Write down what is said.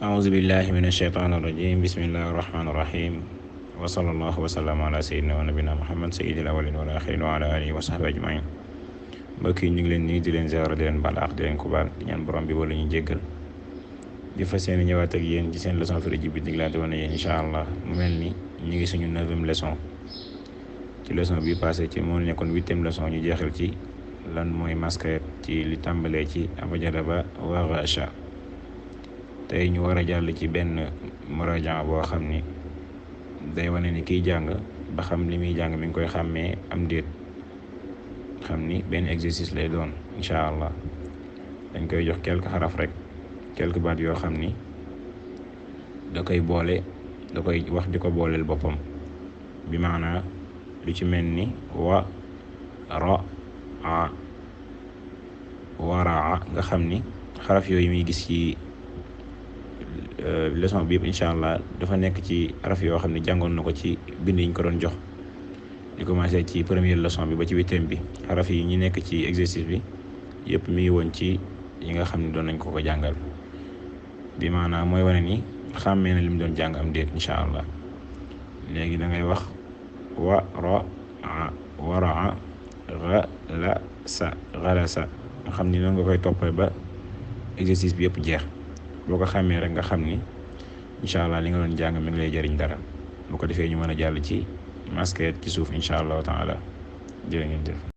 أعوذ بالله من الشيطان الرجيم بسم الله الرحمن الرحيم وصلى الله وسلم على سيدنا ونبينا محمد سيد الأولين والآخرين وعلى آله وصحبه أجمعين. mbokk yi ñu ngi leen nii di leen ziara di leen baal ak di leen ko baal di ñaan borom bi wala ñu jéggal di fas yéene ñëwaat ak yéen ci seen leçon firi ji bi diglaante woon yéen incha allah mu mel ni ñu ngi suñu 9e leçon ci leçon bi passé ci moo nekkoon 8e leçon ñu jeexal ci lan mooy masque ci li tàmbalee ci abajada ba wa ghaasha. tey ñu war a jàll ci benn muraja boo xam ni day wane ni kiy jàng ba xam li muy jàng mi ngi koy xàmmee am déet, xam ni benn exercice lay doon incha allah. dañ koy jox quelques xaraf rek, quelques baat yoo xam ni da koy boole, da koy wax di ko booleel boppam, bi maanaa lu ci mel ni wa ra a waraa nga xam ni xaraf yooyu muy gis ci leçon bi yëpp incha allah dafa nekk ci araf yoo xam ne jàngoon na ko ci bind yi ñu ko doon jox, di commencé ci première leçon bi ba ci 8e bi. xaraf yi ñu nekk ci exercice bi yëpp mi ngi woon ci yi nga xam ne doon nañ ko jàngal, bi maanaam mooy wane ni xàmmee na li mu doon jàng am déet incha allah. léegi da ngay wax wa ra a waraa galasa nga xam ni noonu nga koy toppee ba exercice bi yëpp jeex. boo ko xàmmee rek nga xam ni incha allah li nga doon jàng mi ngi lay jëriñ dara. bu ko defee ñu mën a jàll ci masque ci suuf incha allahu taala. jërë ngeen jëf.